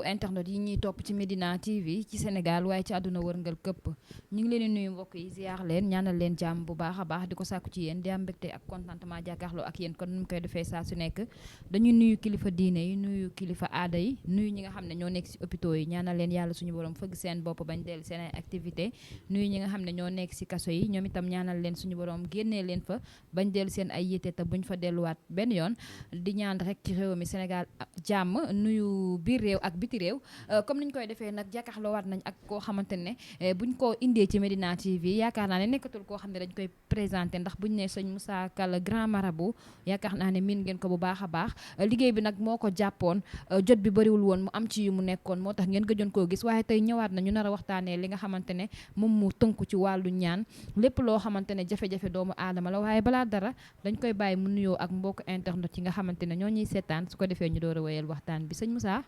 internet yi ñuy topp ci Medina TV ci Sénégal waaye ci àdduna wërngal këpp ñu ngi leen di nuyu mbokk yi ziar leen ñaanal leen jàmm bu baax a baax di ko sàkku ci yéen di am mbégte ak contentement jàkkaarloo ak yéen kon nu mu koy defee saa su nekk dañuy nuyu kilifa diine yi nuyu kilifa aada yi nuyu ñi nga xam ne ñoo nekk si hôpitaux yi ñaanal leen yàlla suñu borom fëgg seen bopp bañ dellu seen ay activité nuyu ñi nga xam ne ñoo nekk si kaso yi ñoom itam ñaanal leen suñu borom génnee leen fa bañ dellu seen ay yitte te buñ fa delluwaat benn yoon di ñaan rek ci réew mi Sénégal jàmm nuyu biir réew ak biti réew comme niñ koy defee nag jàkkaarloo waat nañ ak koo xamante ne buñ ko indee ci Medina TV yaakaar naa ne nekkatul koo xam ne dañ koy présenté ndax buñ ne sëñ Moussa Ka le grand marabout yaakaar naa ne miin ngeen ko bu baax a baax liggéey bi nag moo ko jàppoon jot bi bëriwul woon mu am ci yu mu nekkoon moo tax ngeen gëjoon koo gis waaye tey ñëwaat na ñu nar a waxtaanee li nga xamante ne moom mu tënku ci wàllu ñaan lépp loo xamante ne jafe-jafe doomu aadama la waaye balaa dara dañ koy bàyyi mu nuyoo ak mbokk internet yi nga xamante ne ñoo ñuy seetaan su ko defee ñu door a wéyal waxtaan bi sëñ Moussa.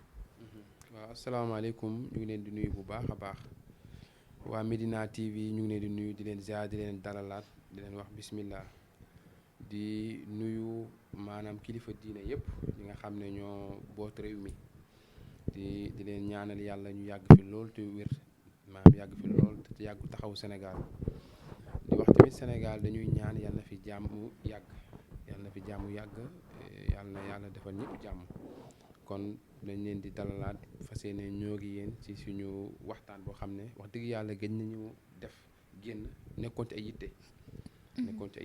waaw asalaamaaleykum ñu ngi leen di nuyu bu baax a baax waa Medina TV ñu ngi leen di nuyu di leen ziar di leen dalalaat di leen wax bismillah di nuyu maanaam kilifa diine yëpp ñi nga xam ne ñoo boot réew mi di leen ñaanal yàlla ñu yàgg fi lool te wér maanaam yàgg fi lool te yàgg taxaw Sénégal di wax tamit Sénégal dañuy ñaan yàlla na fi jàmm yàgg yàlla na fi jàmm yàgg yàlla na yàlla defal ñëpp jàmm kon dañ leen di dalalaat fas yéene ñoo ngi yéen ci suñu waxtaan boo xam ne wax dëgg yàlla gëj nañu def génn nekkoon ci ay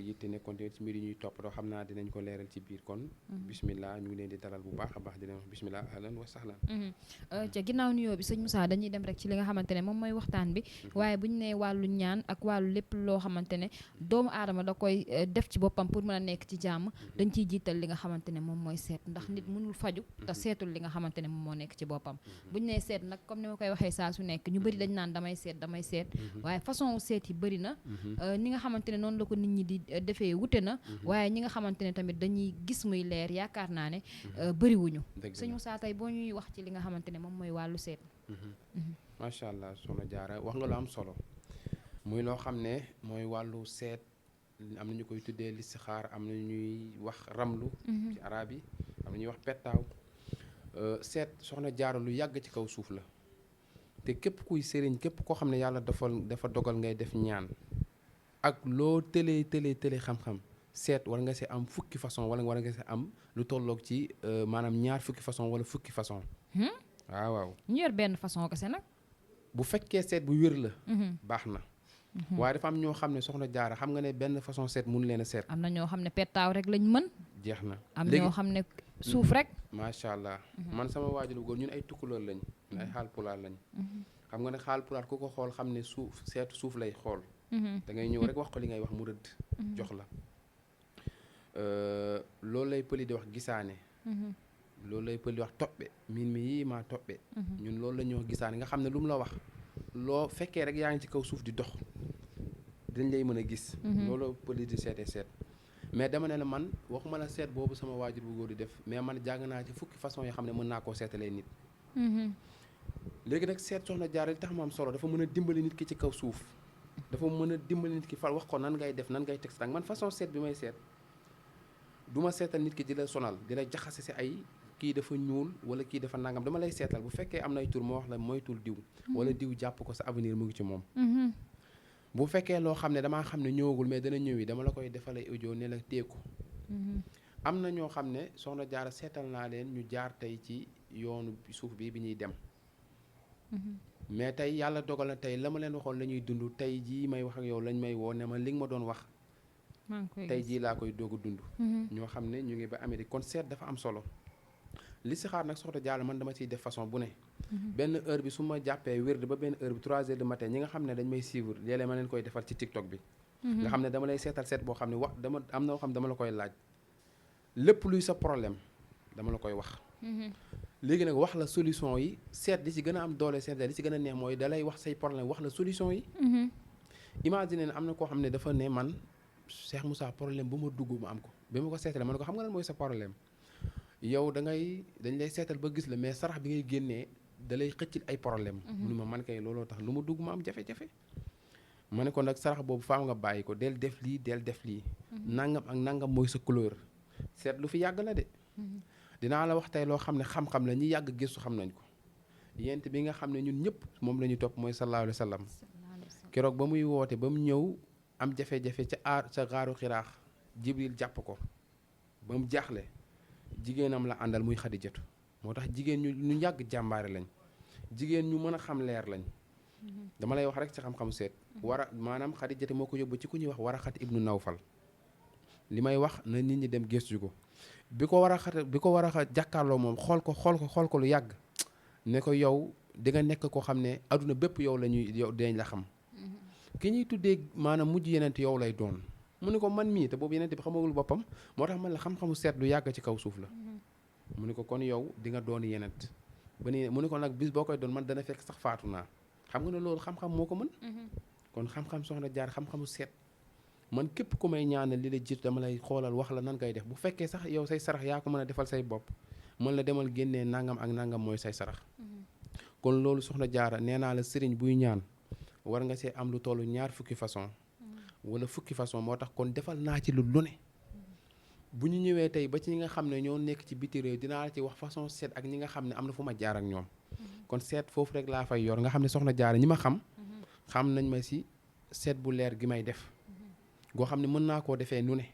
yitte nekkoon ci mbir yi ñuy topp doo xam naa dinañ ko leeral ci biir kon bismillah ñu ngi leen di dalal bu baax a baax di leen wax bismillah ahlan wa sahlan ca ginnaaw nuyoo bi sëñ Moussa dañuy dem rek ci li nga xamante ne moom mooy waxtaan bi waaye bu ñu nee wàllu ñaan ak wàllu lépp loo xamante ne doomu aadama da koy def ci boppam pour mën a nekk ci jàmm dañ ciy jiital li nga xamante ne moom mooy seet ndax nit mënul faju te seetul li nga xamante ne moom moo nekk ci boppam bu ñu nee seet nag comme ni ma koy waxee saa su nekk ñu bëri dañ naan damay seet waaye façon seet yi bëri na ni nga xamante ne noonu la ko nit ñi di defee wute na waaye ñi nga xamante ne tamit dañuy gis muy leer yaakaar naa ne bëriwuñu sëñ Moussa tey boo ñuy wax ci li nga xamante ne moom mooy wàllu seet macha allah soxna Jaara wax nga lu am solo muy loo xam ne mooy wàllu seet am na ñu koy tuddee listixaar am na ñuy wax ramlu ci arab yi am na ñuy wax pettaaw seet soxna Jaara lu yàgg ci kaw suuf la te képp kuy sëriñ képp koo xam ne yàlla dafa dogal ngay def ñaan ak loo tëlee xam-xam seet war nga si am fukki façon wala war nga si am lu tolloog ci maanaam ñaar fukki façon wala fukki façon waaw ñu yor benn façon kese nag bu fekkee seet bu wér la baax na waaye dafa am ñoo xam ne soxna Jaara xam nga ne benn façon seet mun leen a seet am na ñoo xam ne pettaaw rek lañ mën jeex na am ñoo xam ne suuf rek macha allah man sama waajur bu góor ñun ay tukkuloor lañ ay xaal pulaar lañ xam nga ne xaal pulaar ku ko xool xam ne seetu suuf lay xool da ngay ñëw rek wax ko li ngay wax mu rëdd jox la loolu lay pëli di wax gisaane loolu lay pëli di wax toppe miin mi yii maa toppe ñun loolu la ñuy wax gisaane nga xam ne lu mu la wax loo fekkee rek yaa ngi ci kaw suuf di dox dañ lay mën a gis loolu pëli di seetee seet mais dama ne la man waxuma la seet boobu sama waajur bu góor di def mais man jàng naa ci fukki façon yoo xam ne mën naa koo seetalee nit léegi nag seet soxna Jaara li tax mu am solo dafa mën a dimbali nit ki ci kaw suuf dafa mën a dimbali nit ki fa wax ko nan ngay def nan ngay teg sa tànk man façon seet bi may seet du ma seetal nit ki di la sonal di la jaxase si ay kii dafa ñuul wala kii dafa nangam dama lay seetal bu fekkee am nay tur moo wax la moytul diw wala diw jàpp ko sa avenir mu ngi ci moom bu fekkee loo xam ne damaa xam ne ñëwagul mais dana ñëwi dama la koy defalay audio ne la teeku am na ñoo xam ne soxna Jaara seetal naa leen ñu jaar tey ci yoonu suuf bi ñuy dem mais tey yàlla dogal na tey la ma leen waxoon la ñuy dund tey jii may wax ak yow lañ may woo ne ma li nga ma doon wax tey jii laa koy doog a dund ñoo xam ne ñu ngi ba Amérique kon seet dafa am solo listixaar nag soxna Jaara man dama ciy def façon bu ne benn heure bi su ma jàppee wérd ba benn heure bi 3 heures du matin ñi nga xam ne dañ may suivre léeg-léeg ma leen koy defal ci TikTok bi nga xam ne dama lay seetal seet boo xam ne wax dama am na loo xam ne dama la koy laaj lépp luy sa problème dama la koy wax léegi nag wax la solution yi seet li ci gën a am doole seet li ci gën a neex mooy dalay wax say problème wax la solution yi imagine ne am na koo xam ne dafa ne man Cheikh Moussa problème bu ma dugg ma am ko bi ma ko seetalee ma ne ko xam nga lan mooy sa problème yow dañ lay seetal ba gis la mais sarax bi ngay génnee da lay xëccil ay problème mu ne ma man kay looloo tax lu ma dugg ma am jafe-jafe ma ne ko nag sarax boobu faaw nga bàyyi ko del def lii nangam ak nangam mooy sa couleur seet lu fi yàgg la de dinaa la wax tey loo xam ne xam-xam la ñi yàgg gëstu xam nañ ko yent bi nga xam ne ñun ñëpp moom la ñu topp mooy sallallahu alayhi wa sallam keroog ba muy woote ba mu ñëw am jafe-jafe ca xaaru xiraax jibril jàpp ko ba mu jaaxle jigéenam la àndal muy xadijatu moo tax jigéen ñu yàgg jàmbaare lañ jigéen ñu mën a xam leer lañ dama lay wax rek ci xam-xamu seet maanaam xadijatu moo ko yóbbu ci ku ñuy wax Waraxat ibnu Nawfal li may wax na nit ñi dem gëstu ko bi ko Waraxat jàkkaarloo moom xool ko lu yàgg ne ko yow di nga nekk koo xam ne adduna bépp yow yow dinañ la xam ki ñuy tuddee maanaam mujj yenent yow lay doon mu ne ko man mii te boobu yenent bi xamagul boppam moo tax man la xam-xamu seet lu yàgg ci kaw suuf la mu ne ko kon yow di nga doon yenent ba ni mu ne ko nag bis boo koy doon man dana fekk sax faatu naa xam nga ne loolu xam-xam moo ko mën kon xam-xam soxna jaar xam-xamu seet man képp ku may ñaanal li la jiitu dama lay xoolal wax la nan ngay def bu fekkee sax yow say sarax yaa ko mën a defal say bopp mën la demal génnee nangam ak nangam mooy say sarax kon loolu soxna jaara nee naa la sëriñ buy ñaan war nga see am lu tollu 2 fukki façon wala fukki façon moo tax kon defal naa ci lu ne bu ñu ñëwee tey ba ci ñi nga xam ne ñoo nekk ci biti réew dinaa la ci wax façon seet ak ñi nga xam ne am na fu ma jaar ak ñoom kon seet foofu rek laa fay yor nga xam ne soxna jaara ñi ma xam nañ ma si seet bu leer gi may def goo xam ne mën naa koo defee nu ne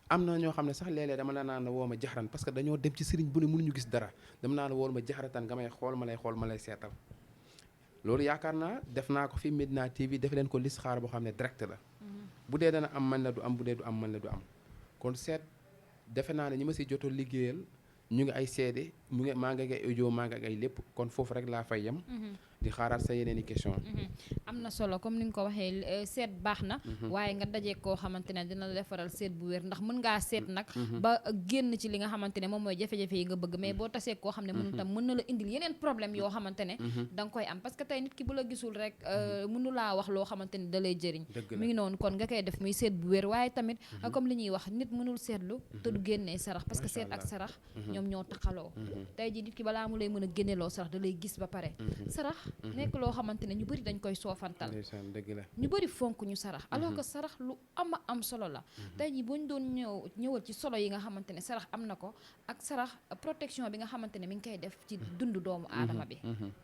am na ñoo xam ne sax léeg-léeg dama la naan la woo ma jaxaran parce que dañoo dem ci sëriñ bu ne mënuñu gis dara dama naan la woo ma jaxaratan nga may xool ma lay seetal loolu yaakaar naa def naa ko fi Medina TV def leen ko listixaar boo xam ne direct la bu dee dana am man la du am bu dee du am man la du am kon seet defe naa ne ñi ma si joto liggéeyal ñu ngi ay seede maa ngi ay audio maa ngi ay lépp kon foofu rek laa fay yem di xaaraat sa yeneen i question am na solo comme ni nga ko waxee seet baax na waaye nga dajee koo xamante ne dina la defaral seet bu wér ndax mën ngaa seet nag ba génn ci li nga xamante ne moom mooy jafe-jafe yi nga bëgg mais boo tasee koo xam ne mënul tam mën na la indil yeneen problème yoo xamante ne da nga koy am parce que tey nit ki bu la gisul rek mënu laa wax loo xamante ne da lay jëriñ mi ngi noonu kon nga koy def muy seet bu wér waaye tamit comme li ñuy wax nit mënul seetlu te du génnee sarax parce que seet ak sarax ñoom ñoo taxaloo tey ji nit ki balaa mu lay mën a génneloo sarax da lay gis ba pare sarax nekk loo xamante ne ñu bëri dañ koy soofantal ñu bëri fonk ñu sarax alors que sarax lu am solo la tey jii buñ doon ñëwal ci solo yi nga xamante ne sarax am na ko ak sarax protection bi nga xamante ne mi ngi koy def ci dundu doomu aadama bi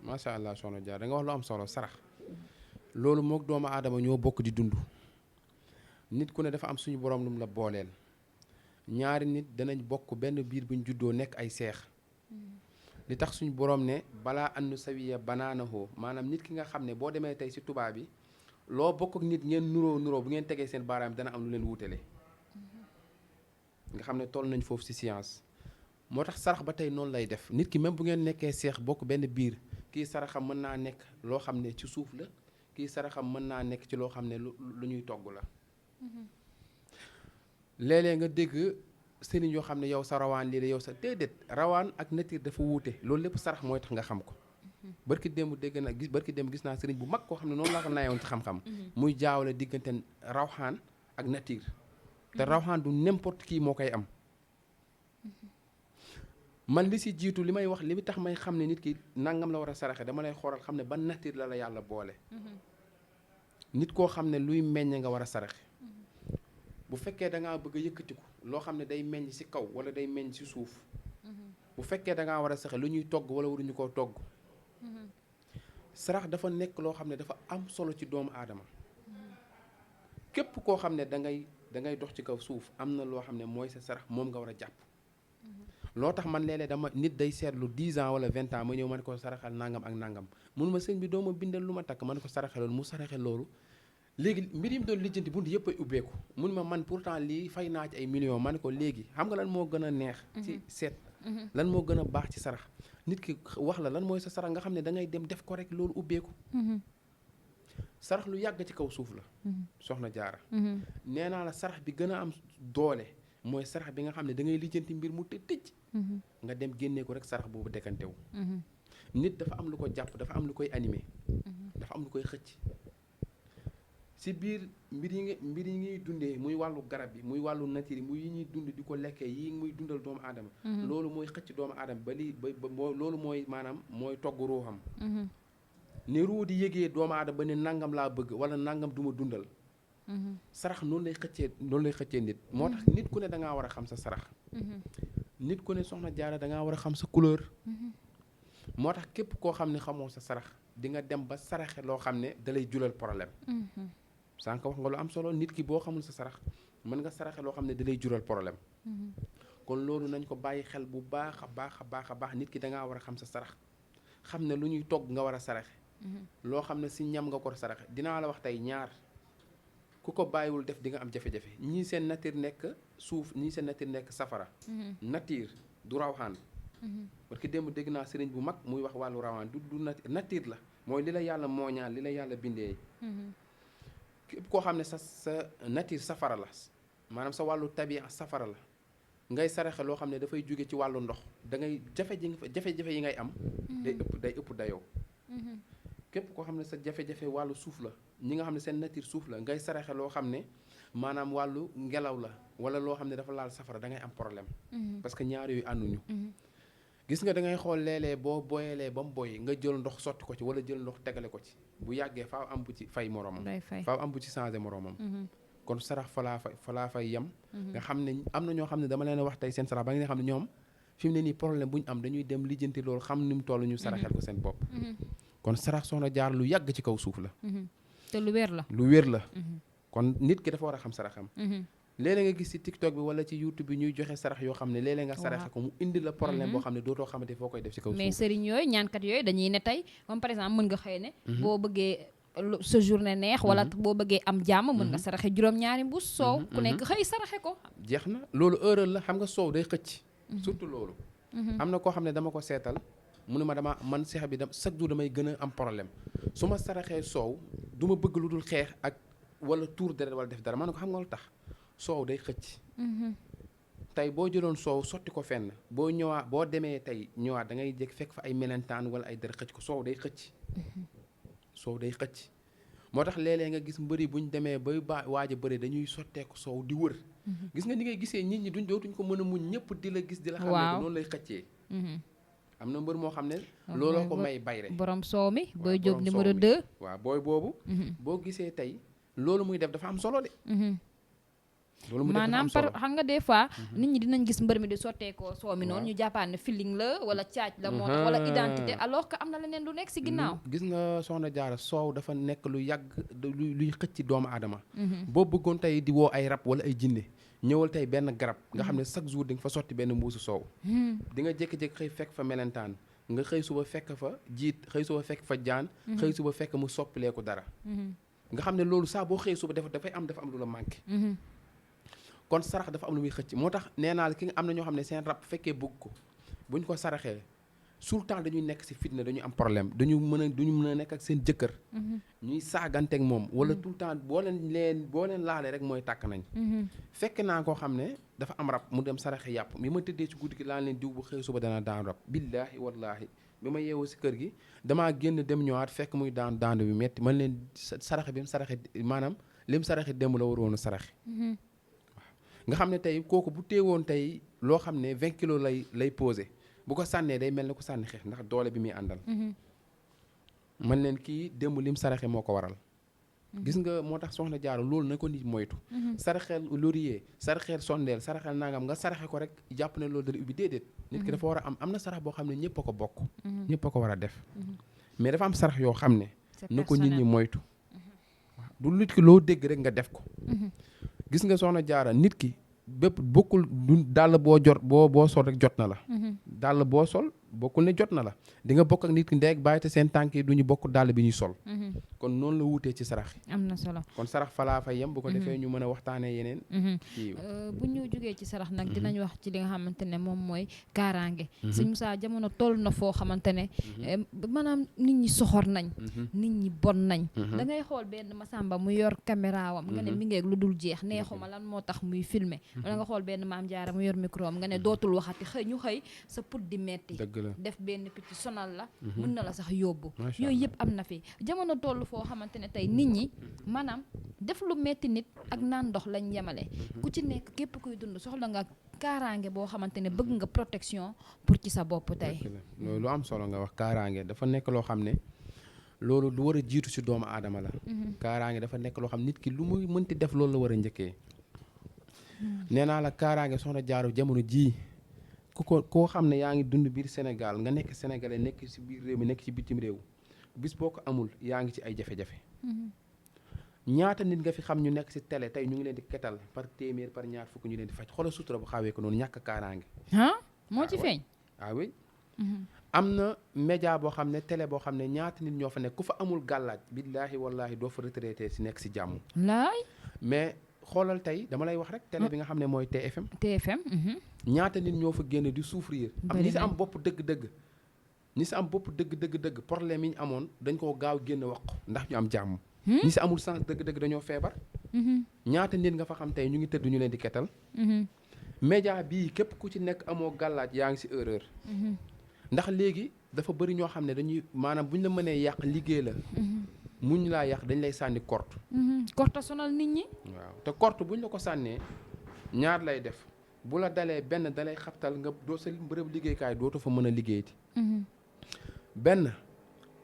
macha allah soxna Dia da nga wax lu am solo sarax loolu mook doomu aadama ñoo bokk di dund nit ku ne dafa am suñu borom lu mu la booleel ñaari nit danañ bokk benn biir buñ juddoo nekk ay seex li tax suñu borom ne balaa annu sawiya banaanahoo maanaam nit ki nga xam ne boo demee tey si tubaab bi loo bokk ak nit ngeen nuroo bu ngeen tegee seen baaraam dana am lu leen wuutale nga xam ne toll nañ foofu si science moo tax sarax ba tey noonu lay def nit ki même bu ngeen nekkee seex bokk benn biir kii saraxam mën naa nekk loo xam ne ci suuf la kii saraxam mën naa nekk ci loo xam ne lu ñuy togg la léeg-léeg nga dégg sëriñ yoo xam ne yow sa rawaan lii la yow sa déedéet rawaan ak nature dafa wuute loolu lépp sarax mooy tax nga xam ko barki démb gis naa sëriñ bu mag koo xam ne noonu laa ko nayoon ci xam-xam muy jaawale diggante rawxaan ak nature te rawxaan du n'importe qui moo koy am man li si jiitu li may wax li tax may xam ne nit ki nangam la war a saraxe dama lay xoolal xam ne ban nature la yàlla boole nit koo xam ne luy meññ nga war a saraxe bu fekkee da ngaa bëgg a yëkkatiku loo xam ne day meññ ci kaw wala day meññ ci suuf bu fekkee da ngaa war a saxe lu ñuy togg wala waruñu koo togg sarax dafa nekk loo xam ne dafa am solo ci doomu aadama képp koo xam ne da ngay dox ci kaw suuf am na loo xam ne mooy sa sarax moom nga war a jàpp loo tax man léeg-léeg dama nit day seetlu 10 ans wala 20 ans ma ñëw man ko saraxal nangam ak nangam mun ma sëñ bi doo ma bindal lu ma takk man ko saraxe loolu mu saraxe loolu léegi mbir yi mu doon lijjanti bunt yëpp ay ubbeeku mun ma man pourtant lii fay naa ci ay millions ma ne ko léegi xam nga lan moo gën a neex ci seet lan moo gën a baax ci sarax nit ki wax la lan mooy sa sarax nga xam ne da ngay dem def ko rek loolu ubbeeku sarax lu yàgg ci kaw suuf la soxna jaara nee naa la sarax bi gën a am doole mooy sarax bi nga xam ne da ngay lijjanti mbir mu tëj nga dem génnee ko rek sarax boobu dekkantewu nit dafa am lu ko jàpp dafa am lu koy animé dafa am lu koy xëcc si biir mbir yi ñuy dundee muy wàllu garab yi muy wàllu nature yi muy yi ñuy dund di ko lekkee yi muy dundal doomu aadama loolu mooy xëcc doomu aadama ba lii ba loolu mooy maanaam mooy togg ruuxam ni ruu di yëgee doomu aadama ba ne nangam laa bëgg wala nangam du ma dundal sarax noonu lay xëccee nit moo tax nit ku ne dangaa war a xam sa sarax nit ku ne soxna jaara dangaa war a xam sa couleur moo tax képp koo xam ne xamoo sa sarax di nga dem ba saraxe loo xam ne da lay jural problème. sànq wax nga lu am solo, nit ki boo xamul sa sarax mën nga saraxe loo xam ne da lay jural problème. kon loolu nañ ko bàyyi xel bu baax a baax a baax a baax, nit ki da ngaa war a xam sa sarax, xam ne lu ñuy togg nga war a saraxe. loo xam ne si ñam nga ko saraxe. dinaa la wax tey ñaar ku ko bàyyiwul def di nga am jafe-jafe. ñii seen nature nekk suuf, ñii seen nature nekk safara. nature du rawxaan. parce que démb dégg naa sëriñ bu mag muy wax wàllu rawxaan du nature la, mooy li la yàlla mooñaal, li la yàlla bindee. képp koo xam ne sa nature safara la, maanaam sa wàllu tabiya safara la, ngay saraxe loo xam ne dafay jóge ci wàllu ndox, da ngay jafe-jafe yi ngay am day ëpp dayoo. képp koo xam ne sa jafe-jafe wàllu suuf la, ñi nga xam ne seen nature suuf la, ngay saraxe loo xam ne maanaam wàllu ngelaw la wala loo xam ne dafa laal safara, da ngay am problème. parce que ñaar yooyu ànduñu. gis nga da ngay xool léeg-léeg boo boyalee ba mu boy nga jël ndox sotti ko ci wala jël ndox tegale ko ci, bu yàggee faaw am bu ci fay moroomam, faaw am bu ci changé moroomam. kon sarax falaa fay yem. nga xam ne am na ñoo xam ne dama leen a wax tey seen sarax ba nga xam ne ñoom fi mu ne nii problème bu ñu am dañuy dem lijjanti loolu, xam ni mu toll ñu saraxel ko seen bopp. kon sarax Soxna Jaara lu yàgg ci kaw suuf la. te lu wér la. lu wér la. kon nit ki dafa war a xam saraxam. léeg-léeg nga gis ci TikTok bi wala ci YouTube bi ñuy joxe sarax yoo xam ne léeg-léeg nga saraxe ko mu indi la problème boo xam ne dootoo xamante foo koy def ci kaw suuf. mais sëriñ yooyu ñaankat yooyu dañuy ne tey comme par exemple mën nga xëy ne boo bëggee sa journée neex wala boo bëggee am jàmm mën nga saraxe juróom-ñaari mbuus soow ku nekk xëy saraxe ko. jeex na loolu erreur la, xam nga soow day xëcc. surtout loolu. am na koo xam ne dama ko seetal mu ne ma man seex bi chaque jour damay gën a am problème su ma saraxee soow du ma bëgg lu dul xeex ak wala tuur deret wala def dara. ma ne ko xam nga lu tax soow day xëcc. tey boo jëloon soow sotti ko fenn boo demee tey ñëwaat da ngay jékki fekk fa ay melentaan wala ay dara xëcc ko. soow day xëcc. soow day xëcc moo tax léeg-léeg nga gis mbëri bu ñu demee bay waaj a bëri dañuy sotteeku soow di wër. gis nga ni ngay gisee nit ñi dootuñ ko mën a muñ, ñëpp di la gis di la xam ne noonu lay xëccee. am na mbër moo xam ne looloo ko may bayre borom soow mi booy jóg numéro 2. waaw booy boobu. boo gisee tey loolu muy def dafa am solo de. maanaam par xam nga des fois nit ñi dinañ gis mbër mi di sotteekoo soow mi noonu ñu jàppaan ne feeling la wala caaj la moo tax wala identité alors que am na leneen lu nekk si ginnaaw. gis nga Soxna Jaara soow dafa nekk lu yàgg luy xëcc doomu aadama. boo bëggoon tey di woo ay rab wala ay jinne ñëwal tey benn garab nga xam ne chaque jour di nga fa sotti benn mbuusu soow. di nga jékki-jékki xëy fekk fa melentaan nga xëy suba fekk fa jiit xëy suba fekk fa jaan xëy suba fekk mu soppileeku dara. nga xam ne loolu saa boo xëy suba dafa am lu la manqué. kon sarax dafa am lu muy xëcc moo tax nee naa la ki nga am na ñoo xam ne seen rab fekkee bëgg ko buñ ko saraxee tout le temps dañuy nekk ci fitna, dañuy am problème, duñu mën a nekk ak seen jëkkër. ñuy saaganteeg moom wala tout le temps boo leen laalee rek mooy tàkk nañ. fekk naa koo xam ne dafa am rab mu dem saraxe yàpp mi ma tëddee ci guddi gi laa leen diw bu xëy suba dana daan rab. billaahi wallaahi bi ma yeewoo ci kër gi damaa génn dem ñëwaat fekk muy daan bi metti man leen saraxe bi mu saraxe maanaam lim saraxe démb la waroon a saraxe. nga xam ne tey kooku bu teewoon tey loo xam ne 20 kilos lay posé bu ko sànnee day mel ne ko sànni xeex ndax doole bi muy àndal. man leen kii démb lim saraxe moo ko waral. gis nga moo tax Soxna Jaara loolu na ko nit moytu. saraxeel laurier saraxeel sondeel saraxeel nangam nga saraxe ko rek jàpp ne loolu dara ubbi déedéet. nit ki dafa war a am na sarax boo xam ne ñëpp a ko bokk. ñëpp a ko war a def. mais dafa am sarax yoo xam ne. na ko nit ñi moytu. waaw du nit ki loo dégg rek nga def ko. gis nga Soxna Jaara nit ki bépp bokkul du dàll boo sol rek jot na la. dàll boo sol bokkul ne jot na la di nga bokk ak nit ki ndeeg bàyyi te seen tànk yi du ñu bokk dàll bi ñuy sol. kon noonu la wutee ci sarax yi. am na solo kon sarax falaa fay yem bu ko defee ñu mën a waxtaanee yeneen. bu ñu jógee ci sarax nag dinañ wax ci li nga xamante ne moom mooy kaaraange. Sëñ Moussa jamono toll na foo xamante ne maanaam nit ñi soxor nañ. nit ñi bon nañ. da ngay xool benn Masamba mu yor caméra wam nga ne mi ngeeg lu dul jeex neexuma lan moo tax muy filmer wala nga xool benn Maam Jaara mu yor micro am nga ne dootul waxati ñu xëy sa put di metti def benn picc sonal la mën na la sax yóbbu yooyu yëpp am na fi jamono toll foo xamante ne tey nit ñi maanaam def lu metti nit ak naan ndox lañ yemale ku ci nekk képp kuy dund soxla nga kaaraange boo xamante ne bëgg nga protection pour ci sa bopp tey loolu lu am solo nga wax kaaraange dafa nekk loo xam ne loolu lu war a jiitu ci doomu aadama la kaaraange dafa nekk loo xam nit ki lu muy mënti def loolu la war a njëkkee nee naa la kaaraange Soxna Jaara jamono jii koo xam ne yaa ngi dund biir Sénégal nga nekk sénégalais nekk ci biir réew mi nekk ci bitim réew bis boo ko amul yaa ngi ci ay jafe-jafe ñaata nit nga fi xam ñu nekk ci télé tey ñu ngi leen di ketal par téeméer par ñaar fukk ñu leen di faj xoolal sutura bu xawee ko noonu ñàkk kaaraange moo ci feeñ ah oui am na média boo xam ne télé boo xam ne ñaata nit ñoo fa nekk ku fa amul gàllaaj billaahi wallaahi doo fa retraité ci nekk ci jàmm laay mais xoolal tey dama lay wax rek télé bi nga xam ne mooy TFM ñaata nit ñoo fa génn di souffrir am ñi ci am bopp dëgg-dëgg ñi ci am bopp dëgg problème yi ñu amoon dañ koo gaaw génn wax ko ndax ñu am jàmm ñi ci amul sens dëgg-dëgg dañoo feebar ñaata nit nga fa xam tey ñu ngi tëdd ñu leen di ketal média bii képp ku ci nekk amoo gàllaaj yaa ngi ci erreur ndax léegi dafa bëri ñoo xam ne dañuy maanaam bu ñu la mënee yàq liggéey la muñ laa yàq dañ lay sànni korte korte sonal nit ñi waaw te korte bu ñu la ko sànnee ñaar lay def bu la dalee benn dalay xabtal nga doo sa bërëb liggéeykaay dootoo fa mën a liggéeyti benn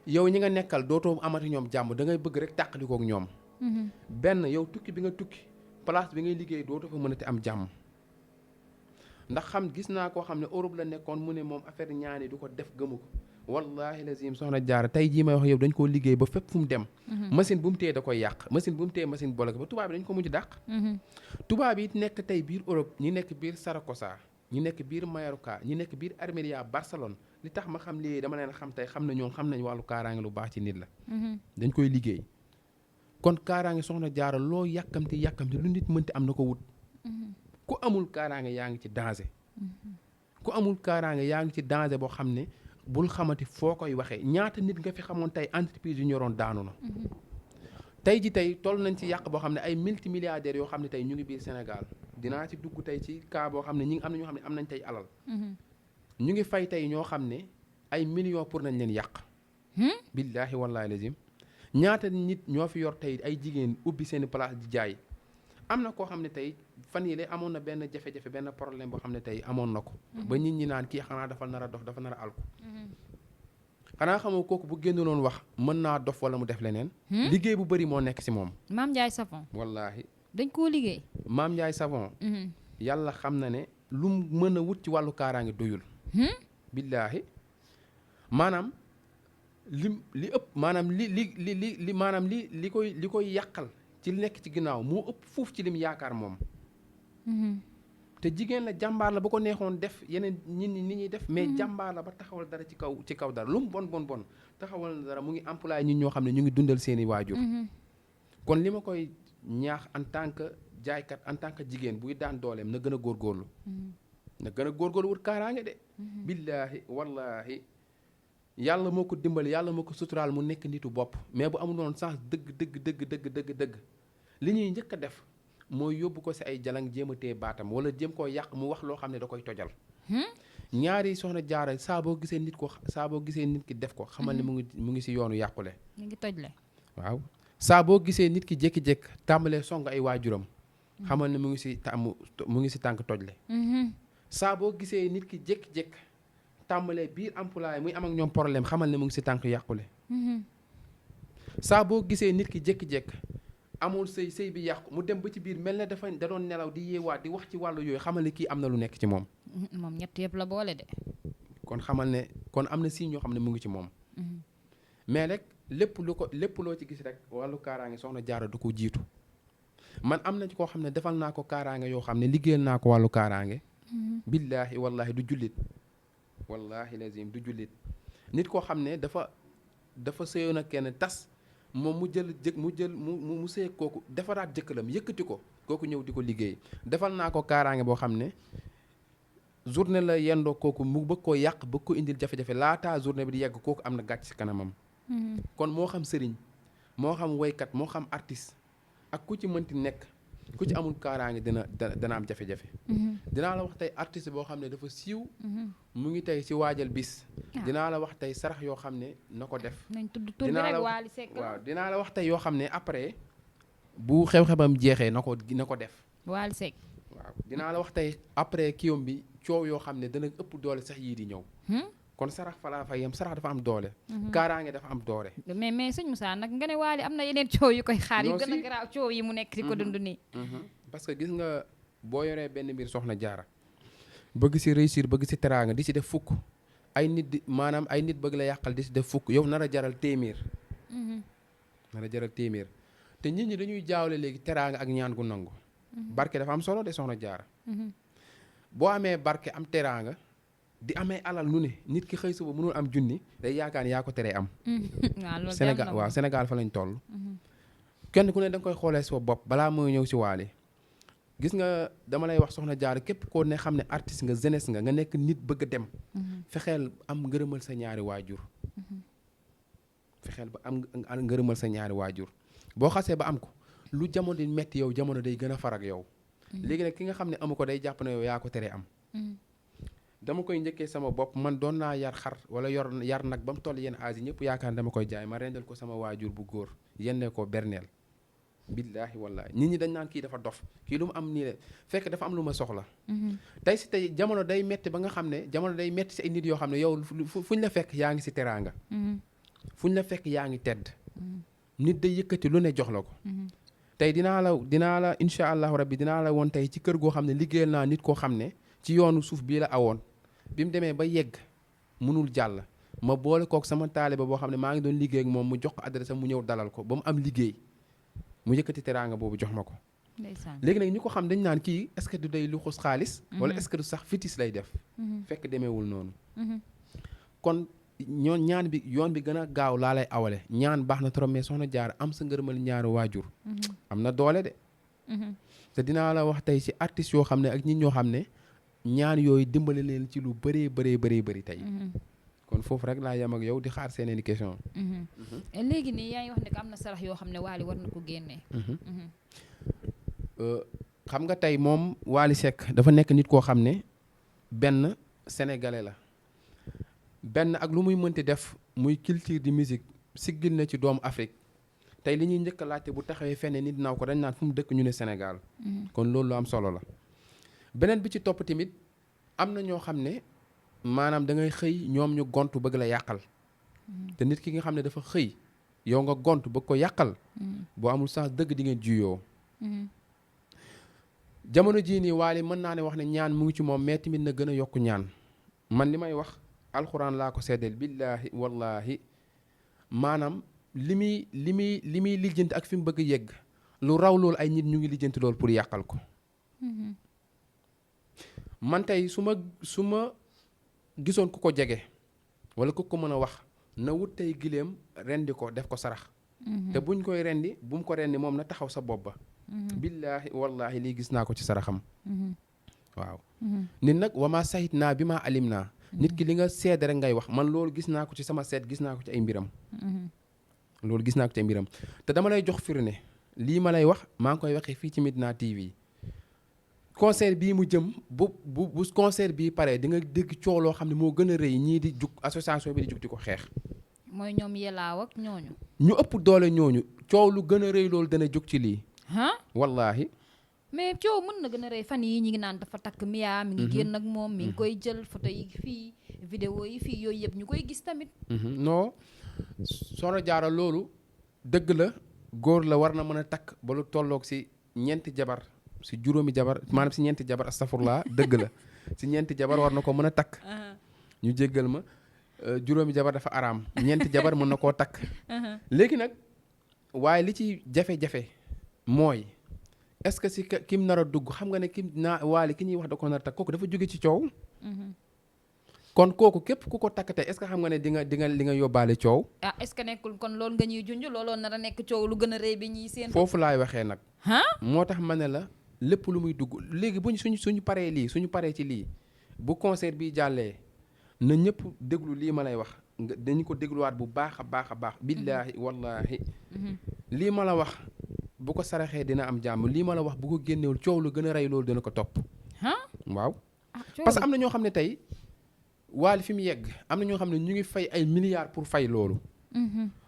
yow ñi nga nekkal dootoo amati ñoom jàmm da ngay bëgg rek tàqalikook ñoom benn yow tukki bi nga tukki place bi ngay liggéey dootoo fa mënati am jàmm ndax gis naa koo xam ne Europe la nekkoon mu ne moom affaire ñaani du ko def gëmu ko wallahi lazim soxna Jaara tey jii may wax yow dañ koo liggéey ba fépp fu mu dem machine bu mu téye da koy yàq machine bu mu téye machine bloqué ba tubaab bi dañ ko mujj dàq tubaab yi nekk tey biir Europe ñi nekk biir Saragossa ñi nekk biir Mallorca ñi nekk biir Almeria Barcelone li tax ma xam lii dama leen xam tey xam na ñoom xam nañ wàllu kaaraange lu baax ci nit la dañ koy liggéey kon kaaraange soxna Jaara loo yàkkamti lu nit mënti am na ko wut ku amul kaaraange yaa ngi ci danger ku amul kaaraange yaa ngi ci danger boo xam ne bul xamati foo koy waxee ñaata nit nga fi xamoon tey entreprise yu ñoroon daanu na tey toll nañ ci yàq boo xam ne ay multimilliardaires yoo xam ne tey ñu ngi biir Sénégal dinaa ci dugg tey ci cas boo xam ne ñi ngi am na ñoo xam ne am nañ tey alal ñu ngi fay tey ñoo xam ne ay millions pour nañ leen yàq billaahi wallaahi lazim ñaata nit ñoo fi yor tey ay jigéen ubbi seeni place di jaay am na koo xam ne tey fan yii amoon na benn jafe-jafe benn problème boo xam ne tey amoon na ko ba nit ñi naan kii xanaa dafa nar a dof dafa nar a alku xanaa xamoo kooku bu génn loon wax mën naa dof wala mu def leneen liggéey bu bëri moo nekk ci moom Mame Ndiaye Savon wallaahi dañ koo liggéey Mame Ndiaye Savon yàlla xam na ne lu mën a wut ci wàllu kaaraange doyul billaahi maanaam li ëpp maanaam li maanaam li koy yàqal ci li nekk ci ginnaaw moo ëpp fuuf ci lim yaakaar moom te jigéen la jàmbaar la ba ko neexoon def yeneen nit ñuy def mais jàmbaar la ba taxawal dara ci kaw dara lu mu bon taxawal dara mu ngi employé ñun ñoo xam ne ñu ngi dundal seeni waajur kon li ma koy ñaax en tant que jaaykat en tant que jigéen buy daan dooleem na gën a góorgóorlu na gën a góorgóorlu wut kaaraange de billaahi wallaahi yàlla moo ko dimbali yàlla moo ko suturaal mu nekk nitu bopp mais bu amul noonu sens dëgg li ñuy njëkk a def mooy yóbbu ko ci ay jalang jéem a téye baatam wala jéem koo yàq mu wax loo xam ne da koy tojal ñaari soxna Jaara saa boo gisee nit ki def ko xamal ne mu ngi ci yoonu yàqule mu ngi tojle waaw saa boo gisee nit ki jékki-jékki tàmbalee song ay waajuram xamal ne mu ngi ci tànk tojle saa boo gisee nit ki jékki-jékki tàmbalee biir employé muy am ak ñoom problème xamal ne mu ngi ci tànk yàqule saa boo gisee nit ki jékki-jékki amul sëy bi yàqu mu dem ba ci biir mel na da doon nelaw di yeewaat di wax ci wàllu yooyu xamal ne kii am na lu nekk ci moom ñett yëpp la boole de kon xamal ne kon am na signe yoo xam ne mu ngi ci moom mais rek lépp loo ci gis rek wàllu kaaraange soxna Jaara du ko jiitu man am na ci koo xam ne defal naa ko kaaraange yoo xam ne liggéeyal naa ko wàllu kaaraange billaahi wallaahi du jullit wallaahi lazim du jullit nit koo xam ne dafa sëyoon ak kenn tas moom mu sëy kooku defaraat jëkkëram yëkkati ko kooku ñëw di ko liggéey defal naa ko kaaraange boo xam ne journée la yendoo kooku mu bëgg koo yàq bëgg ko indil jafe-jafe laataa journée bi di yegg kooku am na gàcc ci kanamam kon moo xam sëriñ moo xam woykat moo xam artiste ak ku ci mënti nekk ku ci amul kaaraange dana am jafe-jafe dinaa la wax tey artiste boo xam ne dafa siiw mu ngi tey ci waajal bis dinaa la wax tey sarax yoo xam ne na ko def dinaa la wax tey yoo xam ne après bu xew-xebam jeexee na ko def Wally Seck waaw dinaa la wax tey après kiyom bi coow yoo xam ne dana ëpp doole sax yii di ñëw kon sarax falaa fay yem sarax dafa am doole kaaraange dafa am doole mais sëñ Moussa nag nga ne Wally am na yeneen coow yu koy xaar yu gën a garaaw coow yi mu nekk di ko dund nii parce que gis nga boo yoree benn mbir soxna Jaara bëgg si réussir bëgg si teraanga di si def fukk ay nit di maanaam ay nit bëgg la yàqal di si def fukk yow nar a jaral téeméer nar a jaral téeméer te nit ñi dañuy jaawle léegi teraanga ak ñaan gu nangu barke dafa am solo de soxna Jaara boo amee barke am teraanga di amee alal nu ne nit ki xëy suba mënul am junni day yaakaar yaa ko teree am Sénégal waaw Sénégal fa lañ toll kenn ku ne da nga koy xoolee sa bopp balaa mooy ñëw si Wally gis nga dama lay wax soxna Jaara képp koo ne xam ne artiste nga jeunesse nga nekk nit bëgg a dem fexeel am ngërëmal sa ñaari waajur fexeel ba am ngërëmal sa ñaari waajur boo xasee ba am ko lu jamono di metti yow jamono day gën a far ak yow léegi nag ki nga xam ne amu ko day jàpp ne yow yaa ko teree am dama koy njëkkee sama bopp man doon naa yar xar wala yar nag ba mu toll yenn âge yi ñëpp yaakaar ne dama koy jaay ma rendal ko sama waajur bu góor yennee ko berneel billaahi wallaahi nit ñi dañ naan kii dafa dof kii lu mu am nii la fekk dafa am lu ma soxla tey si tey jamono day metti ba nga xam ne jamono day metti si ay nit yoo xam ne yow fuñ la fekk yaa ngi si teraanga fuñ la fekk yaa ngi tedd nit day yëkkati lu ne jox la ko tey dinaa la incha allahu rabbi dinaa la woon tey ci kër goo xam ne liggéeyal naa nit koo xam ne ci yoonu suuf bii la awoon bi mu demee ba yegg mënul jàll ma boole kook sama taaliba boo xam ne maa ngi doon liggéey ak moom mu jox ko adresse mu ñëw dalal ko ba mu am liggéey mu yëkkati teraanga boobu jox ma ko léegi nag ñi ko xam dañ naan kii est-ce que du day lu xus xaalis wala est-ce que du sax fitis lay def fekk demeewul noonu kon ñaan bi yoon bi gën a gaaw laa lay awale ñaan baax na trop mais soxna Jaara am sa ngërëmal ñaari waajur am na doole de te dinaa la wax tey ci artistes yoo xam ne ak nit ñoo xam ne ñaan yooyu dimbali leen ci lu bëree tey kon foofu rek laa yem ak yow di xaar seen éducation léegi nii yaa ngi wax ne am na sarax yoo xam ne Wally war na ko génnee xam nga tey moom Wally Seck dafa nekk nit koo xam ne benn sénégalais la benn ak lu muy mënti def muy culture di musique siggil na ci doomu Afrique tey li ñuy njëkk a laajte bu taxawee fenn nit naaw ko dañ naan fu mu dëkk ñu ne Sénégal kon loolu lu am solo la beneen bi ci topp tamit am na ñoo xam ne maanaam da ngay xëy ñoom ñu gontu bëgg la yàqal te nit ki nga xam ne dafa xëy yow nga gontu bëgg ko yàqal boo amul sax dëgg di ngeen juyoo jamono jii nii Wally mën naa ne wax ne ñaan mu ngi ci moom mais tamit na gën a yokk ñaan man li may wax alxuraan laa ko seddeel billaahi wallaahi maanaam li muy lijjanti ak fi mu bëgg yegg lu raw loolu ay nit ñu ngi lijjanti loolu pour yàqal ko man tey su ma gisoon ku ko jege wala ku ko mën a wax na wut tey gileem rendi ko def ko sarax te buñ koy rendi bu mu ko rendi moom na taxaw sa bopp ba billaahi wallaahi lii gis naa ko ci saraxam waaw nit nag wama sahit naa bi maa alim naa nit ki li nga seede rek ngay wax man loolu gis naa ko ci sama seet gis naa ko ci ay mbiram loolu gis naa ko ci ay mbiram te dama lay jox firnde lii ma lay wax maa ngi koy waxee fii ci Medina TV concert bii mu jëm bu concert bii pare di nga dégg coow loo xam ne moo gën a rëy ñii di jug association bi di jug di ko xeex mooy ñoom yelaaw ak ñooñu ñu ëpp doole ñooñu coow lu gën a rëy loolu dana jug ci lii wallaahi mais coow mën na gën a rëy fan yi ñi ngi naan dafa takk Mia mi ngi génn ak moom mi ngi koy jël photo yi fii vidéo yi fii yooyu yëpp ñu koy gis tamit non Soxna Jaara loolu dëgg la góor la war na mën a takk ba lu tolloog si ñeenti jabar si juróomi jabar maanaam si ñeenti jabar astafurlaa dëgg la si ñeenti jabar war na ko mën a takk ñu jéggal ma juróomi jabar dafa araam ñeenti jabar mën na koo takk léegi nag waaye li ci jafe-jafe mooy est-ce que si kim nar a dugg xam nga ne kim Wally ki ñuy wax da ko nar a takk kooku dafa jóge ci coow kon kooku képp ku ko takk tey est-ce que xam nga ne di nga yóbbaale coow est-ce que nekkul kon loolu nga ñuy junj looloo nar a nekk coow lu gën a rëy bi ñuy seen foofu laay waxee nag moo tax ma ne la lépp lu muy dugg léegi buñ suñu paree lii suñu paree ci lii bu concert bi jàllee na ñëpp déglu lii ma lay wax dañu ko dégluwaat bu baax a baax billaahi wallaahi lii ma la wax bu ko saraxee dina am jàmm lii ma la wax bu ko génnewul coow lu gën a rey loolu dina ko topp waaw parce que am na ñoo xam ne tey Wally fi mu yegg am na ñoo xam ne ñu ngi fay ay milliards pour fay loolu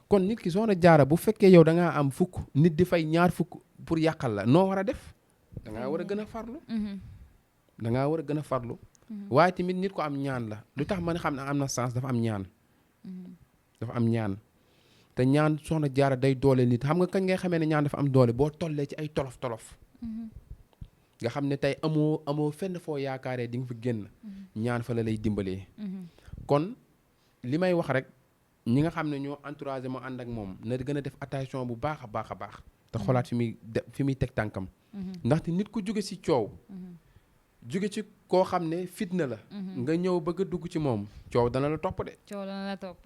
kon nit ki Soxna Jaara bu fekkee yow da ngaa am fukk nit di fay ñaar fukk pour yàqal la noo war a def da ngaa war a gën a farlu da ngaa war a gën a farlu waaye tamit nit ko am ñaan la lu tax man xam ne am na sens dafa am ñaan dafa am ñaan te ñaan Soxna Jaara day doole nit xam nga kañ ngay xamee ne ñaan dafa am doole boo tollee ci ay tolof nga xam ne tey amoo fenn foo yaakaaree di nga fa génn ñaan fa la lay dimbalee kon li may wax rek ñi nga xam ne ñoo entouragé ma ànd ak moom na gën a def attention bu baax a baax a baax te xoolaat fi muy teg tànkam ndaxte nit ku jóge ci coow jóge ci koo xam ne fitna la nga ñëw bëgg a dugg ci moom coow dana la topp de coow dana la topp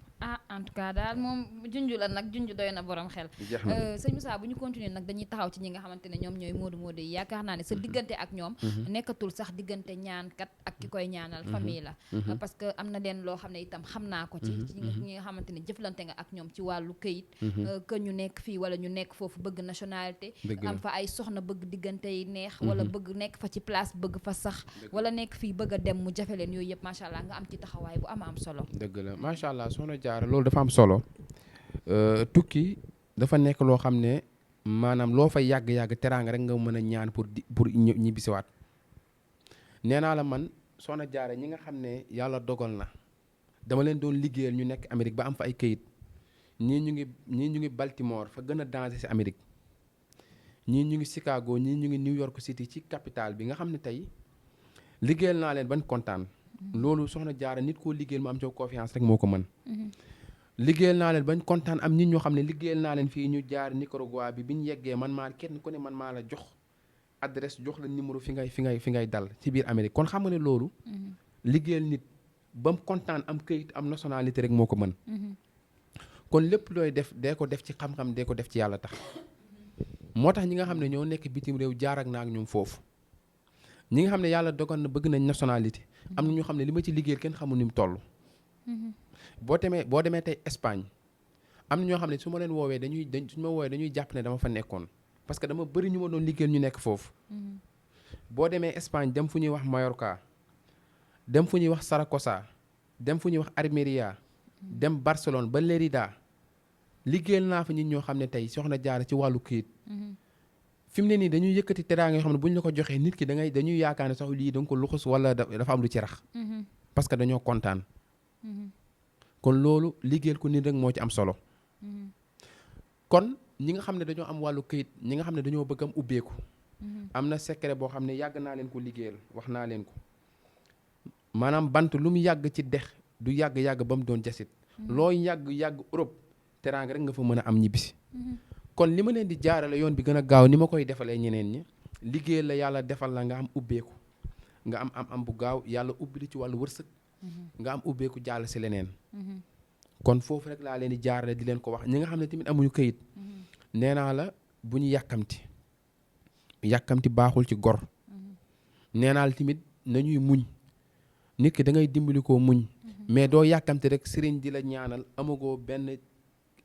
en tout cas daal moom junj la nag junj doy na borom xel sëñ Moussa bu ñu continuer nag dañuy taxaw ci ñi nga xamante ne ñoom ñooy moodu yi yaakaar naa ne sa diggante ak ñoom nekkatul sax diggante ñaankat ak ki koy ñaanal famille la parce que am na leen loo xam ne itam xam naa ko ci ñi nga xamante ne jëflante nga ak ñoom ci wàllu këyit que ñu nekk fii wala ñu nekk foofu bëgg nationalité am fa ay soxna bëgg diggante yi neex wala bëgg nekk fa ci place bëgg fa sax wala nekk fii bëgg a dem mu jafe leen yooyu yëpp macha allah nga am ci taxawaay bu am solo dëgg la macha allah loolu dafa am solo tukki dafa nekk loo xam ne maanaam loo fay yàgg-yàgg teraanga rek nga mën a ñaan pour ñibbisiwaat nee naa la man Soxna Jaara ñi nga xam ne yàlla dogal na dama leen doon liggéeyal ñu nekk Amérique ba am fa ay këyit ñii ñu ngi Baltimore fa gën a danger ci Amérique ñii ñu ngi Chicago ñii ñu ngi New York City ci capitale bi nga xam ne tey liggéeyal naa leen ban kontaan loolu Soxna Jaara nit koo liggéeyal mu am ci confiance rek moo ko mën liggéeyal naa leen bañ kontaan am nit ñoo xam ne liggéeyal naa leen fii ñu jaar Nicaragua bi ñu yeggee man maa kenn ku ne man maa la jox adresse jox la numéro fi ngay dal ci biir Amérique kon xam nga ne loolu liggéeyal nit ba mu kontaan am këyit am nationalité rek moo ko mën kon lépp looy def dee ko def ci xam-xam dee ko def ci yàlla tax moo tax ñi nga xam ne ñoo nekk bitim réew jaar ak naa ak ñoom foofu ñi nga xam ne yàlla dogal na bëgg nañ nationalité am na ñoo xam ne li ma ci liggéeyal kenn xamul ni mu toll boo demee tey Espagne am na ñoo xam ne su ma leen woowee dañuy jàpp ne dama fa nekkoon parce que dama bëri ñu ma doon liggéeyal ñu nekk foofu boo demee Espagne dem fu ñuy wax Mallorca dem fu ñuy wax Saragossa dem fu ñuy wax Almería dem Barcelone ba Lérida liggéeyal naa fa nit ñoo xam ne tey Soxna Jaara ci wàllu këyit fi mu ne nii dañuy yëkkati teraanga yoo xam ne bu ñu la ko joxee nit ki dañuy yaakaar ne sax lii da nga ko luxus wala dafa am lu ci rax parce que dañoo kontaan kon loolu liggéeyal ko nit rek moo ci am solo kon ñi nga xam ne dañoo am wàllu këyit ñi nga xam ne dañoo bëgg am ubbeeku am na secret boo xam ne yàgg naa leen ko liggéeyal wax naa leen ko maanaam bant lu mu yàgg ci dex du yàgg-yàgg ba mu doon jasit loo yàgg Europe teraanga rek nga fa mën a am ñibbisi kon li ma leen di jaarale yoon bi gën a gaaw ni ma koy defalee ñeneen ñi liggéeyal la yàlla defal la nga am ubbeeku nga am bu gaaw yàlla ubbi li ci wàllu wërsëg nga am ubbeeku jàll si leneen kon foofu rek laa leen di jaarale di leen ko wax ñi nga xam ne tamit amuñu këyit nee naa la bu ñu yàkkamti baaxul ci gor nee naa la tamit nañuy muñ nit ki da ngay dimbali koo muñ mais doo yàkkamti rek sëriñ di la ñaanal amagoo benn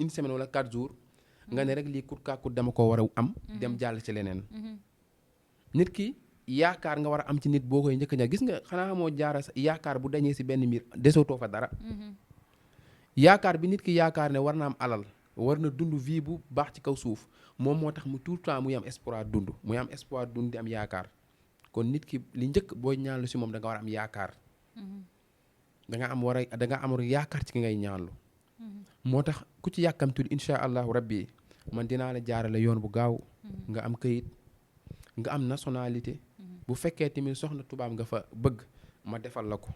une semaine wala 4 jours nga ne rek lii kut kaakut dama ko war a am dem jàll ci leneen nit ki yaakaar nga war a am ci nit boo koy njëkk ña gis nga xanaa moo jaara yaakaar bu dañee si benn mbir desootoo fa dara yaakaar bi nit ki yaakaar ne war na am alal war na dund vie bu baax ci kaw suuf moom moo tax mu tout le temps muy am espoir dund di am yaakaar kon nit ki li njëkk booy ñaanlu si moom da nga war a am yaakaar da nga am yaakaar ci ki ngay ñaanlu moo tax ku ci yàkkamtul insha allahu rabbi man dinaa la jaarale yoon bu gaaw nga am këyit nga am nationalité bu fekkee tamit soxna tubaab nga fa bëgg ma defal la ko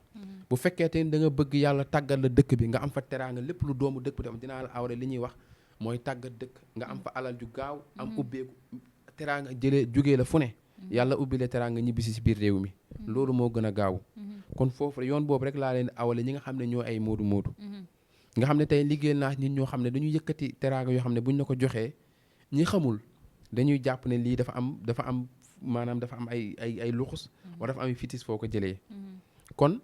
bu fekkee tamit da nga bëgg yàlla tàggal la dëkk bi nga am fa teraanga lépp lu doomu dëkk bi tam dinaa la awre li ñuy wax mooy tàggat dëkk nga am fa alal ju gaaw am ubbeeku teraanga jugee la fu ne yàlla ubbi la teraanga ñibbisi si biir réew mi loolu moo gën a gaaw kon foofu yoon boobu rek laa leen awale ñi nga xam ne ñoo ay moodu nga xam ne tey liggéeyal naa nit ñoo xam ne dañuy yëkkati teraanga yoo xam ne buñ la ko joxee ñi xamul dañuy jàpp ne lii dafa am maanaam dafa am ay luxus wala dafa am fitis foo ko jëlee kon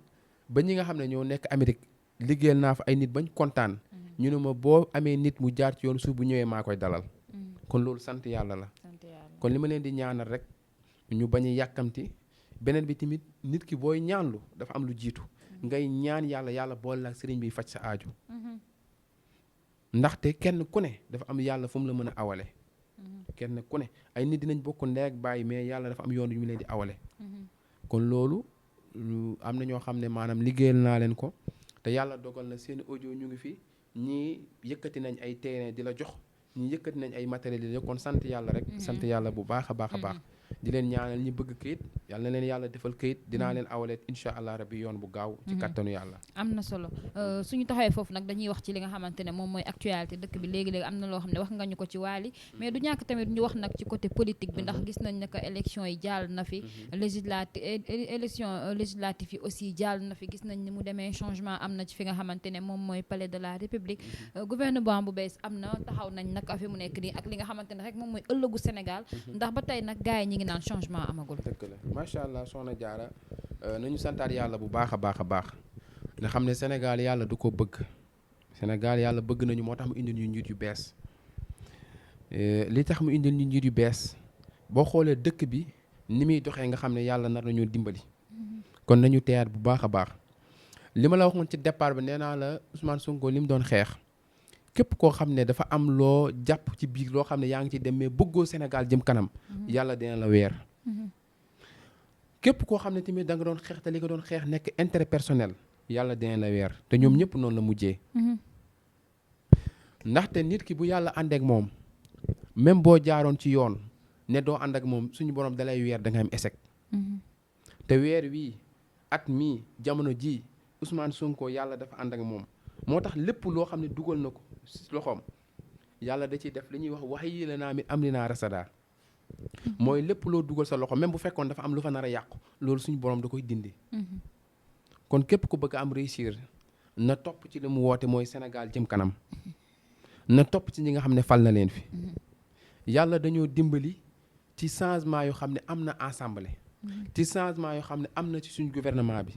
ba ñi nga xam ne ñoo nekk Amérique liggéeyal naa fa ay nit bañ kontaan ñu ne ma boo amee nit mu jaar ci yoon suuf bu ñëwee maa koy dalal kon loolu sant yàlla la kon li ma leen di ñaanal rek ñu bañ a yàkkamti beneen bi tamit nit ki booy ñaanlu dafa am lu jiitu ngay ñaan yàlla boole la sëriñ bi faj sa aaju ndaxte kenn ku ne dafa am yàlla fu mu la mën a awale kenn ku ne ay nit dinañ bokk ndey ak bàyyi mais yàlla dafa am yoon yu ñu leen di awale kon loolu am na ñoo xam ne maanaam liggéeyal naa leen ko te yàlla dogal na seen audio ñu ngi fi ñii yëkkati nañ ay terrain di la jox ñii yëkkati nañ ay matériel di la jox kon sant yàlla rek sant yàlla bu baax a baax a baax di leen ñaanal ñi bëgg këyit yàlla na leen yàlla defal këyit dinaa leen awaleet incha allah rabbi yoon bu gaaw ci kattanu yàlla. am na solo suñu taxawee foofu nag dañuy wax ci li nga xamante ne moom mooy actualité dëkk bi léegi-léegi am na loo xam ne wax nga ñu ko ci Wally mais du ñàkk tamit ñu wax nag ci côté politique bi ndax gis nañ ne que élection yi jàll na fi élection législative yi aussi jàll na fi gis nañ ni mu demee changement am na ci fi nga xamante ne moom mooy palais de la république gouvernement bu bees am na taxaw nañ nag fi mu nekk nii ak li nga xamante ne rek moom mooy ëllëgu Sénégal ndax ba tey nag gars yi ñi ngi naan changement amagul. dëgg la macha allah soxna Diarra nañu santaat yàlla bu baax a baax a baax nga xam ne Sénégal yàlla du ko bëgg Sénégal yàlla bëgg nañu moo tax mu indil ñu njiit yu bees li tax mu indil ñu njiit yu bees boo xoolee dëkk bi ni muy doxee nga xam ne yàlla nar nañoo dimbali kon nañu teyaat bu baax a baax li ma la waxoon ci départ bi nee naa la Ousmane Sonko li mu doon xeex képp koo xam ne dafa am loo jàpp ci biir loo xam ne yaa ngi ci dem mais bëggoo Sénégal jëm kanam yàlla dina la weer képp koo xam ne tamit da nga doon xeex te li nga doon xeex nekk intérêt personnel yàlla dina la weer te ñoom ñëpp noonu la mujjee ndaxte nit ki bu yàlla àndeek moom même boo jaaroon ci yoon ne doo ànd ak moom suñu borom dalay weer da nga am échec te weer wii at mii jamono ji Ousmane Sonko yàlla dafa ànd ak moom moo tax lépp loo xam ne dugal na ko loxoom yàlla da ciy def li ñuy wax yi la naa mi am li naa rasada mooy lépp loo dugal sa loxo même bu fekkoon dafa am lu fa nar a yàqu loolu suñu borom da koy dindi kon képp ku bëgg a am réussir na topp ci li mu woote mooy Sénégal jëm kanam na topp ci ñi nga xam ne fal na leen fi yàlla dañoo dimbali ci changement yoo xam ne am na assemblée ci changement yoo xam ne am na ci suñu gouvernement bi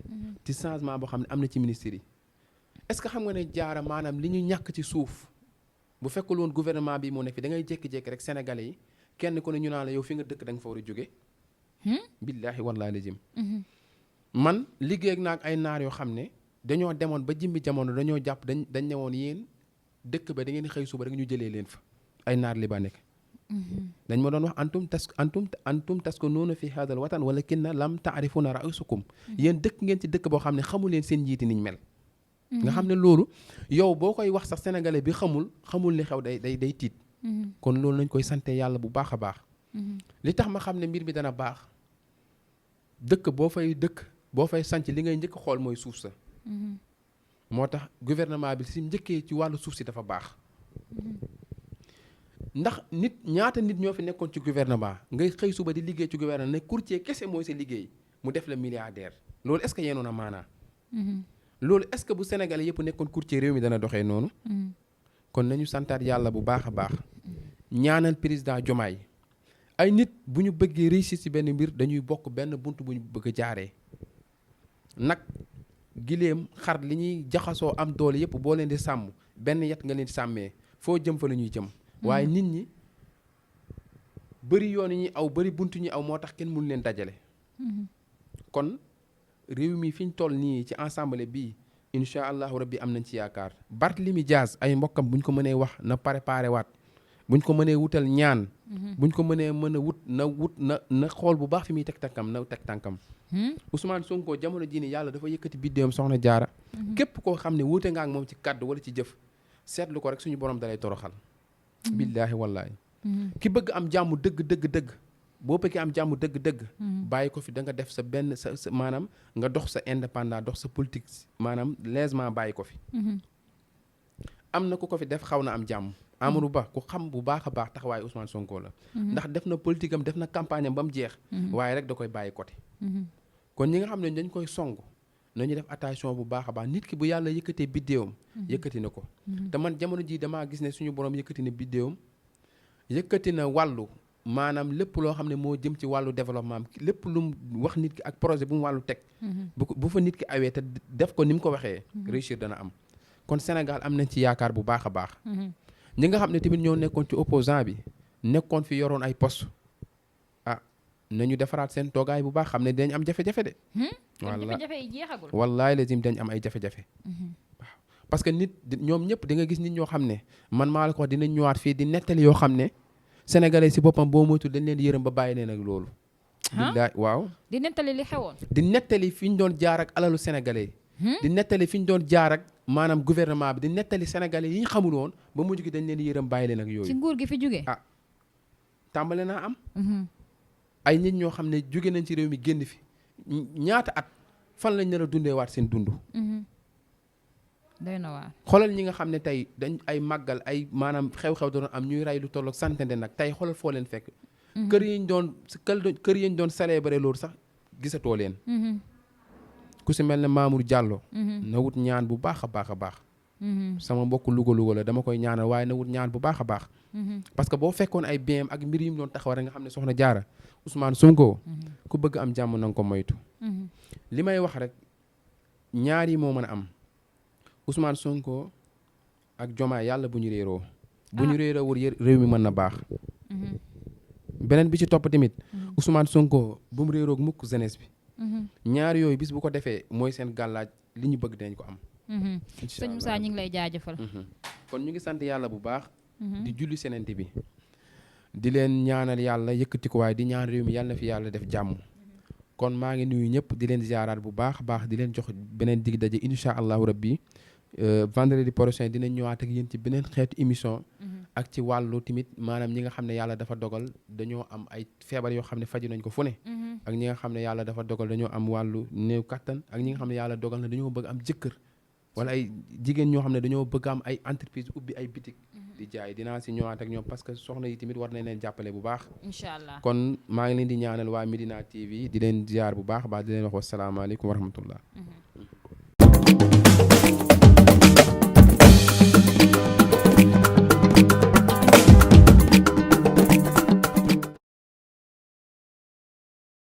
ci changement boo xam ne am na ci ministère yi est-ce que xam nga ne jaara maanaam li ñu ñàkk ci suuf bu fekkul woon gouvernement bi moo ne fi da ngay jékki-jékki rek sénégalais yi kenn ku ne ñu naan la yow fi nga dëkk da nga fa war a jóge billaahi wallaahi lazim man liggéey ak naag ay naar yoo xam ne dañoo demoon ba jimbi jamono dañoo jàpp dañ ne woon yéen dëkk ba da ngeen xëy suba rek ñu jëlee leen fa ay naar libanais dañ ma doon wax antum taskunuuna fi haadal watan walakinna lam taarifuuna ra'isukum yéen dëkk ngeen ci dëkk boo xam ne xamul leen seen njiiti niñ mel nga xam ne loolu yow boo koy wax sax sénégalais bi xamul li xew day tiit kon loolu nañ koy sante yàlla bu baax a baax li tax ma xam ne mbir mi dana baax dëkk boo fay sanc li ngay njëkk xool mooy suuf sa moo tax gouvernement bi si njëkkee ci wàllu suuf si dafa baax ndax ñaata nit ñoo fi nekkoon ci gouvernement ngay xëy suba di liggéey ci gouvernement ne courtier kese mooy sa liggéey mu def la milliardaire loolu est-ce que yenoon a maanaa loolu est-ce que bu Sénégalais yëpp nekkoon courtier réew mi dana doxee noonu kon nañu santaat yàlla bu baax a baax ñaanal président Diomaye ay nit bu ñu bëggee réussir ci benn mbir dañuy bokk benn bunt bu ñu bëgg a jaaree nag giléem xar li ñuy jaxasoo am doole yëpp boo leen di sàmm benn yet nga leen di sàmmee foo jëm fa la ñuy jëm waaye nit ñi bëri yoon yi ñuy aw bëri bunt ñuy aw moo tax kenn mënu leen dajale kon réew mi fi ñu toll nii ci ensemble bii incha allahu rabbi am nañ ci yaakaar Barthélémy Dias ay mbokkam buñ ko mënee wax na préparé waat buñ ko mënee wutal ñaan buñ ko mënee mën a wut na xool bu baax fi muy teg tànkam Ousmane Sonko jamono jii nii yàlla dafa yëkkati biddéewam soxna jaara képp koo xam ne wuute nga ak moom ci kàddu wala ci jëf seetlu ko rek suñu borom dalay toroxal billaahi wallaahi ki bëgg am jàmm dëgg boo bëggee am jàmm dëgg bàyyi ko fi da nga def sa benn sa maanaam nga dox sa indépendant dox sa politique maanaam laisément bàyyi ko fi am na ku ko fi def xaw na am jàmm Amadou Ba ku xam bu baax a baax taxawaayu Ousmane Sonko la ndax def na politique am def na campagne am ba mu jeex waaye rek da koy bàyyi côté kon ñi nga xam ne dañ koy song nañu def attention bu baax a baax nit ki bu yàlla yëkkatee biddéewam yëkkati na ko te man jamono ji damaa gis ne suñu borom yëkkati na biddéewam yëkkati na wàllu maanaam lépp loo xam ne moo jëm ci wàllu développement lépp lu mu wax nit ki ak projet bu mu wàllu teg bu fa nit ki awee te def ko ni mu ko waxee réussir dana am kon Sénégal am nañ ci yaakaar bu baax a baax ñi nga xam ne tamit ñoo nekkoon ci opposant bi nekkoon fi yoroon ay poste nañu defaraat seen toogaay bu baax xam ne dañ am jafe-jafe de jafe-jafe yi jeexagul wallaay lazim dañ am ay jafe-jafe waaw parce que nit ñoom ñëpp di nga gis nit ñoo xam ne man maa la ko wax dinañ ñëwaat fii di nettali yoo xam ne sénégalais si boppam boo moytul dañ leen di yërëm ba bàyyi leen ak loolu billaay waaw di nettali li xewoon di nettali fi ñu doon jaar ak alalu sénégalais di nettali fi ñu doon jaar ak maanaam gouvernement bi di nettali sénégalais yi ñu xamul woon ba mujj gi dañ leen di yërëm bàyyi leen ak yooyu ci nguur gi fi jógee tàmbale naa am ay nit ñoo xam ne jóge nañ ci réew mi génn fi ñaata at fan lañ nar a dundee waat seen dund. doy na waar. xoolal ñi nga xam ne tey dañ ay màggal ay maanaam xew-xew doon am ñuy rey lu tolloog centaine nag tey xoolal foo leen fekk. kër yi ñu doon célébrer loolu sax gisatoo leen. ku si mel ne Mamour Diallo. na wut ñaan bu baax a baax a baax. sama mbokk Louga la dama koy ñaanal waaye na wut ñaan bu baax a baax. parce que boo fekkoon ay biens ak mbir yi mu doon taxaw rek nga xam ne soxna Jaara Ousmane Sonko. ku bëgg am jàmm na nga ko moytu. li may wax rek ñaar yi moo mën a am Ousmane Sonko ak Diomaye yàlla bu ñu réeroo. bu ñu réeroo wul réew mi mën na baax. beneen bi ci topp tamit Ousmane Sonko bu mu réeroog mukk jeunesse bi. ñaar yooyu bis bu ko defee mooy seen gàllaaj li ñu bëgg dañ ko am. sëñ Moussa ñu ngi lay jaajëfal. kon ñu ngi sant yàlla bu baax. di julli senente bi. di leen ñaanal yàlla yëkkati ko waaye di ñaan réew mi yàlla na fi yàlla def jàmm. kon maa ngi nuyu ñëpp di leen ziaraat bu baax baax di leen jox beneen dig daje incha allahu rabbi vendredi prochain dinañ ñëwaat ak yéen ci beneen xeetu émission. ak ci wàllu tamit maanaam ñi nga xam ne yàlla dafa dogal dañoo am ay feebar yoo xam ne faju nañ ko fu ne. ak ñi nga xam ne yàlla dafa dogal dañoo am wàllu néew kattan ak ñi nga xam ne yàlla dogal na dañoo bëgg am jëkkër. wala ay jigéen ñoo xam ne dañoo bëgg am ay entreprise ubbi ay bitik di jaay dinaa si ñëwaat ak ñoom parce que soxna yi tamit war nañ leen jàppale bu baax. incha allah kon maa ngi leen di ñaanal waa Medina TV di leen ziar bu baax di leen wax wasalaamaaleykum wa rahmatullah.